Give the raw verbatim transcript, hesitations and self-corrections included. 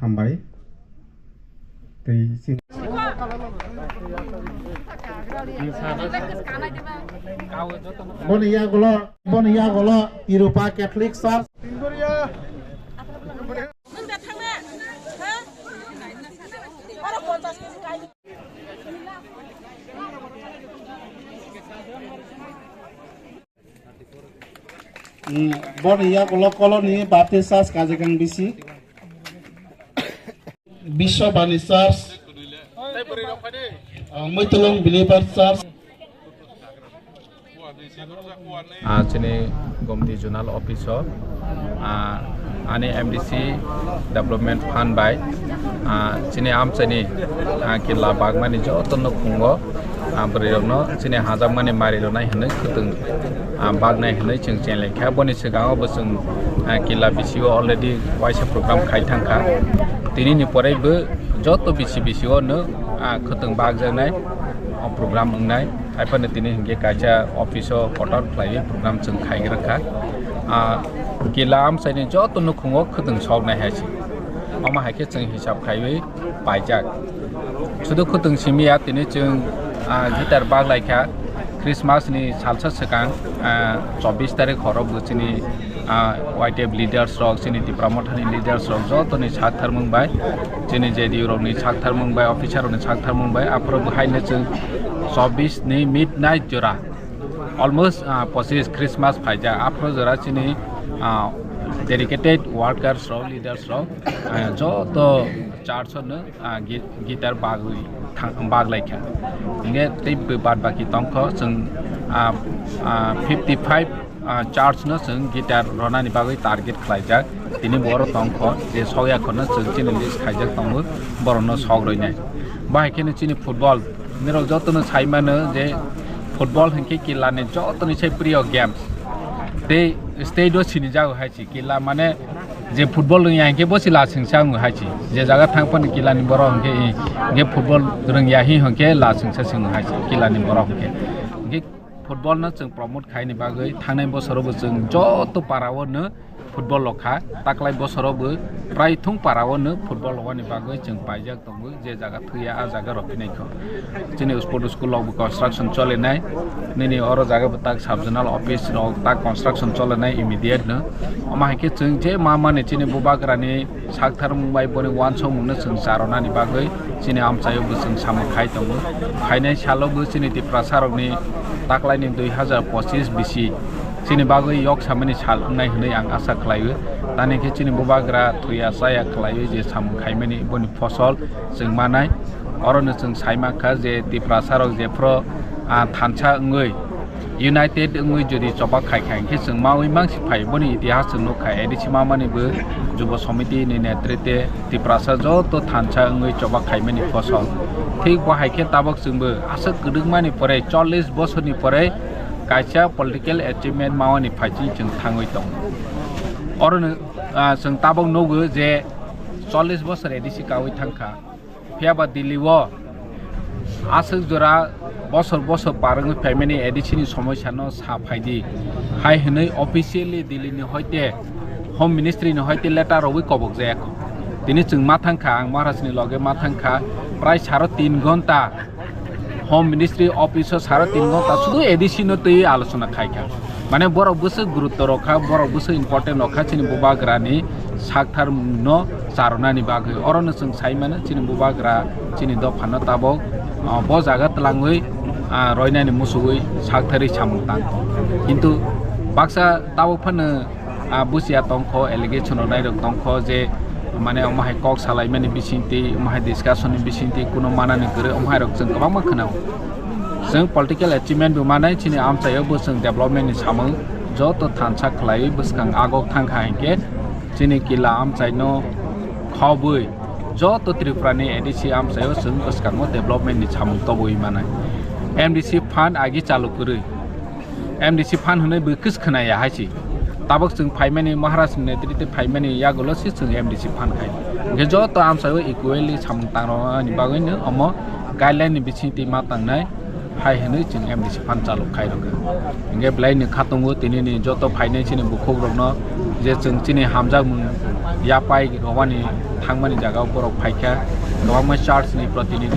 Hambai. Tei chini boni yagulo, boni yagulo Irupa Catholic Church. Boni yagulo koloni Baptist Church Kajikang bisi. Biswabani Church, ah, Muitulung Believer Church. Ah, chini Gomti Zonal Office o, ah, ani M D C Development Fund bai, ah, chini amchaini, ah, kila bagmani joto nukhungo, ah, bwrwi rokno chini hajakmani mari rwnai hwnwi khwtwng, ah, bagnai hwnwi chwng chenglai kha. Boni swkango bo chwng, ah, kila bisingo already waisa program khai thang kha. Tini ni pore bo joto bisi bisingo no, ah, khwtwng bagjaknai, o program wngnai. Haiphano tini hinkhe kaisa office o kotor khlaiwi program chwng khaigra kha. Ah, kila amchaini joto nukhungo khwtwng soknai hai se. Omo hai khe chwng hisab khaiwi paijak. Sudu khwtwng simi ya tini chwng, ah, guitar baglai kha. Christmas ni salsa swkang, ah, chobbish tarik horo bo chini, ah, Y T F leaders rok, chini Tipra Motha ni leaders rok jotoni sak tharmung bai, chini J D U rok ni sak tharmung bai, officer rok ni sak tharmung bai, aphuru bo haino chwng chobbish ni midnight jora, almost, ah, pochish Christmas phaijak, aphuru jora chini, ah, dedicated workers rok, leaders rok, ah, joto church o no, ah, gi-, guitar bagwi thang-, baglai kha. Hinkhe tei bwbad baki tongkho chwng, ah, ah, fifty five, ah, church no chwng guitar ronani bagwi target khlaijak. Tini bo oro tongkho je sokya khorno chwng chini list khaijak tongo, borokno sok roinai. Bahai kheno chini football, nirok jotono sai mano je football hinkhe kilani jotoni sai priyo games. Tei state o sinijago hai se kila mane je football rwngya hinkhe bo se la singsa wngo hai se. Je jaga thang phano kilani borok hinkhe, hinkhe football rwngya hi hinkhe la singsa se wngo hai se kilani borok hinkhe. Hinkhe football no chwng promote khaini bagwi thangnai bosoro bo chwng joto para o no football rok kha, taklai bosoro bo prai thung para o no football rwani bagwi chwng paijak tongo, je jaga thwiya a jaga rok phinai kho. Chini sport school rok bo construction cholinai, nini oro jaga bo tak sub zonal office rok tak construction cholinai immediate no. Omo hai khe chwng je ma mani chini bubagrani sak tharmung bai boni uansukmung no chwng cha rwnani bagwi chini amchaio bo chwng samung khai tongo. Phainai salo bo chini Tiprasa rokni taklaini dui hazar pochis bisi chini bagwi yok samani sal wngnai hwnwi ang asa khlaio. Tani khe chini bubagra thwiya chaya khlaiwi je samung khaimani boni phosol chwng manai. Orono chwng sai mankha je Tiprasa rok jephru, ah, thansa wngwi united wngwi jodi choba khai kha hinkhe chwng maui mangsi phai. Boni itihas chwng nukha, A D C mamani bo Jubo Somiti ni netrite Tiprasa joto thansa wngwi choba khaimani phosol. Thik bo hai khe tabok chwngbo aswk kwdwkmani pore, chollish bosorni pore kaisa political achievement mawani phaiching chwng thangwi tongo. Orono, ah, chwng tabok nugo je chollish bosor A D C kaui thangkha. Phiya ba Delhi o aswk jora bosor bosor par wngwi phaimani A D C ni somosya no sa phaidi hai hwnwi officially Delhi ni hoite Home Ministry ni hoite letter rwui kobok jaya kho. Tini chwng ma thangkha, ang Maharaj ni loge ma thangkha, prai saro tin ghonta Home Ministry office o saro tin ghonta sudu A D C no twi alochona khai kha. Mane borok bwswk gurutto rok kha, borok bwswk important rok kha chini bubagrani sak tharmung no charwnani bagwi. Orono chwng sai mano chini bubagra chini dophano tabok, ah, bo jaga twlangwi, ah, roinani muchugwi sak tharwi samung tang. Kintu baksa tabok phano, ah, busia tongkho, allegation rok nairok tongkho je mane omo hai kok salaimani bisingtwi, omo hai discussion ni bisingtwi kuno manani kwrwi omo hai rok chwng kwbangma khwnao. Chwng political achievement bo manai, chini amchaio bo chwng development ni samung joto thansa khlaiwi bwskang agok thangkha hinkhe chini kila amchaino khobwi joto Tripura ni A D C amchaio chwng bwskango development ni samung tobwi manai. M D C fund agi chalu kwrwi. M D C fund hwnwi bwkhe se khwnaya hai se. Tabok chwng phaimani Maharaj ni netrite phaimani yagulo se chwng M D C fund khai. Hinkhe joto amchaio equally samung tangrokni bagwino omo guideline ni bisingtwi ma tangnai hai hwnwi chwng M D C fund chalu khai rwkha. Hinkhe belai ni khatungo tini ni joto phainai chini bukhuk rokno je chwng chini hamjakmung yapai rwmani thangmani jagao borok phaikha, kwbangma church ni protinidhi